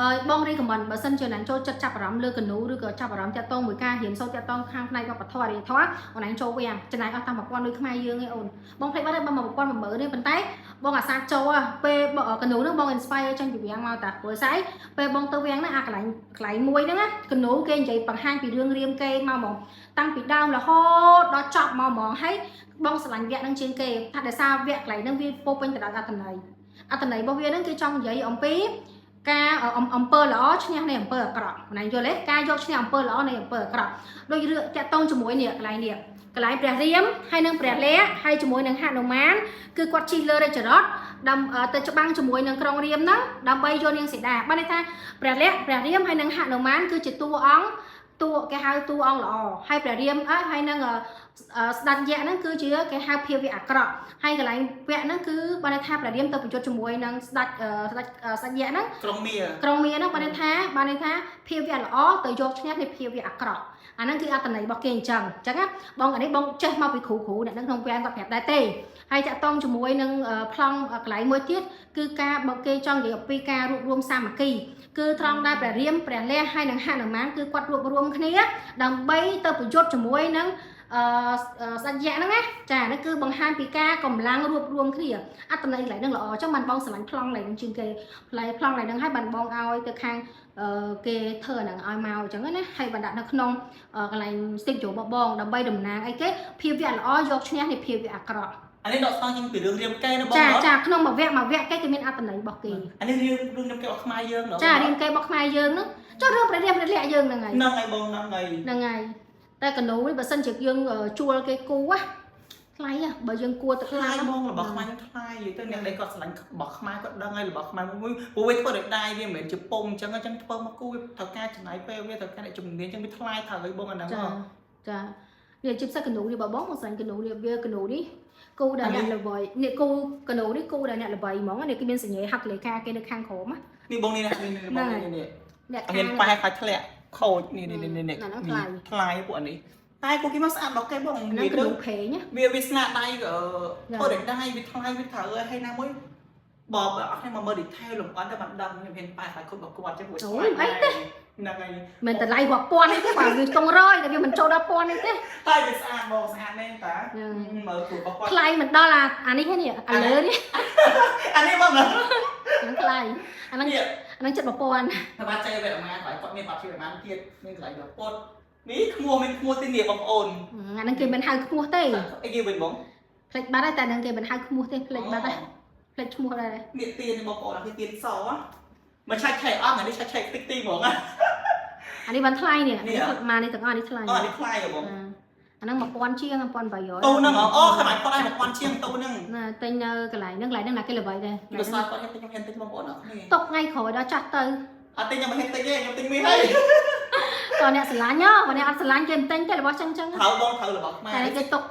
អឺបង recommend បើសិនជាណានចូលចិត្តចាប់អារម្មណ៍លើកនូឬក៏ចាប់អារម្មណ៍តាក់ទងមួយការរៀនសូត្រតាក់ទងខាងផ្នែកវប្បធម៌អរិយធម៌អូនឯងចូលវាចំណាយអស់តាម1000ដូចខ្មែរយើងឯងអូនបងភ្លេចបាត់ហើយបង1000 10000ទេប៉ុន្តែបងអាសាចូលពេលកនូហ្នឹងបង inspire ចេញពីវាំងមកតាព្រោះស្អីពេលបងទៅវាំងហ្នឹងអាកន្លែងកន្លែងមួយហ្នឹងណាកនូគេនិយាយបង្ហាញពីរឿងរៀមកេមកហ្មងតាំងពីដើមរហូតដល់ចប់មកហ្មងហើយបងស្រឡាញ់វគ្គហ្នឹងជាងគេថាដោយសារវគ្គកន្លែងហ្នឹងវាពោពេញទៅដោយអត្ថន័យអត្ថន័យរបស់វាហ្នឹងគេចង់និយាយអំពីការអំពើល្អឈ្នះនៃអំពើអាក្រក់ណាយល់ទេការយកឈ្នះអំពើល្អនៃអំពើអាក្រក់ដូចរឿងតាក់ទងជាមួយនេះកន្លែងនេះកន្លែងព្រះរាមហើយនិងព្រះលក្សណ៍ហើយជាមួយនឹងហនុមានគឺគាត់ជិះលើរាជរថដើម្បីទៅច្បាំងជាមួយនឹងក្រុងរាមហ្នឹងដើម្បីយកនាងសីតាបានន័យថាព្រះលក្សណ៍ព្រះរាមហើយនិងហនុមានគឺជាតួអង្គតួគេហៅតួអង្គល្អហើយព្រះរាមអើហើយនឹងស្ដេចយក្សហ្នឹងគឺជាគេហៅភាវៈអាក្រក់ហើយកន្លែងវគ្គហ្នឹងគឺបានន័យថាព្រះរាមទៅប្រយុទ្ធជាមួយនឹងស្ដេចស្ដេចស្ដេចយក្សហ្នឹង ក្រុងមា ក្រុងមាហ្នឹងបានន័យថាភាវៈល្អទៅយកឈ្នះនៃភាវៈអាក្រក់អាហ្នឹងគឺអត្តន័យរបស់គេអញ្ចឹងអញ្ចឹងណាបងអានេះបងចេះមកពីគ្រូគ្រូអ្នកហ្នឹងក្នុងវាំងគាត់ប្រាប់ដែរទេហើយតាក់ទងជាមួយនឹងប្លង់កន្លែងមួយទៀតគឺការបើគេចង់និយាយអំពីការរួបរวมសាមគ្គីគឺត្រង់ដែលព្រះរាមព្រះលក្សណ៍ហើយនិងហនុមានគឺគាត់រួបរวมគ្នាដើម្បីទៅប្រយុទ្ធជាមួយនឹងអឺស្ដេចយក្សហ្នឹងណាចាហ្នឹងគឺបង្ហាញពីការកម្លាំងរួបរวมគ្នាអត្តន័យកន្លែងហ្នឹងល្អអញ្ចឹងបានបងស្រឡាញ់ប្លង់កន្លែងហ្នឹងជាងគេផ្លែប្លង់កន្លែងហ្នឹងហើយបានបងឲ្យទៅខាងគេធ្វើអាហ្នឹងឲ្យមកអញ្ចឹងណាហើយបានដាក់នៅក្នុងកន្លែង studio របស់បងដើម្បីតំណាងអីគេភាវៈល្អយកឈ្នះនៃភាវៈអាក្រក់ អានេះដកស្តង់ជាងពីរឿងរាមកេរ្តិ៍ណាបង ចាចាក្នុងមួយវគ្គមួយវគ្គគេគេមានអត្ថន័យរបស់គេ អានេះរឿងរឿងរាមកេរ្តិ៍របស់ខ្មែរយើង ចារាមកេរ្តិ៍របស់ខ្មែរយើងហ្នឹងចុះរឿងព្រះរាមព្រះលក្សណ៍យើងហ្នឹងហើយ ហ្នឹងហើយបងហ្នឹងហើយ ហ្នឹងហើយតែកណូនេះបើសិនជាយើងជួលគេគូហ៎ថ្លៃហ៎បើយើងគួរទៅ ថ្លៃបងរបស់ខ្មែរខ្ញុំថ្លៃនិយាយទៅអ្នកដែលគាត់ស្រឡាញ់របស់ខ្មែរគាត់ដឹងហើយរបស់ខ្មែរមួយព្រោះវាធ្វើដោយដៃវាមិនមែនជាពងអញ្ចឹងអញ្ចឹងធ្វើមកគូវាត្រូវការចំណាយពេលវាត្រូវការអ្នកជំនាញអញ្ចឹងវាថ្លៃត្រូវហើយបងអាហ្នឹង ចាចានេះជាពិសេសកណូនេះបើបងមកស្រឡាញ់កណូនេះវាកណូនេះគូដែលអ្នកល្បីនេះគូកណូនេះគូដែលអ្នកល្បីហ្មងនេះគឺមានសញ្ញាហត្ថលេខាគេនៅខាងក្រោម នេះបងនេះណានេះបងនេះនេះ អ្នក មានប៉ែខ្លាចធ្លាក់ខូចនេះនេះនេះនេះថ្លៃពួកអានេះតែពួកគេមកស្អាតរបស់គេបង ហ្នឹងកណូភេង វាវាស្នាដៃធ្វើដោយដៃវាថ្លៃវាត្រូវហើយណាមួយបបអត់ឲ្យមកមើល detail លម្អិតទៅបានដឹងខ្ញុំហ៊ានប៉ែខ្លាចខូចរបស់គាត់ចឹងព្រោះហ្នឹងហើយ មិនតម្លៃរាប់ពាន់នេះទេបើវាស្ទង់រយតែវាមិនចូលដល់ពាន់នេះទេ តែវាស្អាតបងស្អាតមែនតាមើលគូរបស់គាត់ ថ្លៃមិនដល់អាអានេះទេនេះអាលើនេះ អានេះបង ហ្នឹងថ្លៃអាហ្នឹង នេះ អាហ្នឹងចិត្ត1000 ថាបាចេវៈអាមាគាត់មានបាត់ជីវៈអាមានទៀតមានកន្លែងដល់ពុតនេះខ្មោះមានខ្មោះទីនេះបងប្អូន អាហ្នឹងគេមិនហៅខ្មោះទេ អីគេវិញបង ផ្លេចបាត់ហើយតែហ្នឹងគេមិនហៅខ្មោះទេផ្លេចបាត់ហើយផ្លេចឈ្មោះដែរ នេះទៀនបងប្អូនអាគេទៀនសមកឆាច់ឆែកអស់អានេះឆាច់ឆែកតិចទីហ្មង អានេះបានថ្លៃនេះមកនេះទាំងអស់នេះថ្លៃ អូអានេះថ្លៃហ៎បង អាហ្នឹង1000ជាង1800 ទូហ្នឹងអូខ្មៅគាត់ឲ្យ1000ជាងទូហ្នឹង ណាទិញនៅកន្លែងហ្នឹងកន្លែងហ្នឹងណាគេល្បីដែរ បើស្លាគាត់ខ្ញុំទិញខ្ញុំហ៊ានទិញបងប្អូនអត់គ្នា ຕົកថ្ងៃក្រោយដល់ចាស់ទៅ អត់ទិញខ្ញុំមិនហ៊ានទិញទេខ្ញុំទិញមាសហើយ តើអ្នកស្រឡាញ់ហ៎បើអ្នកអត់ស្រឡាញ់គេមិនទិញទេរបស់ចឹងចឹង ត្រូវបងត្រូវរបស់ខ្មែរ តែគេຕົក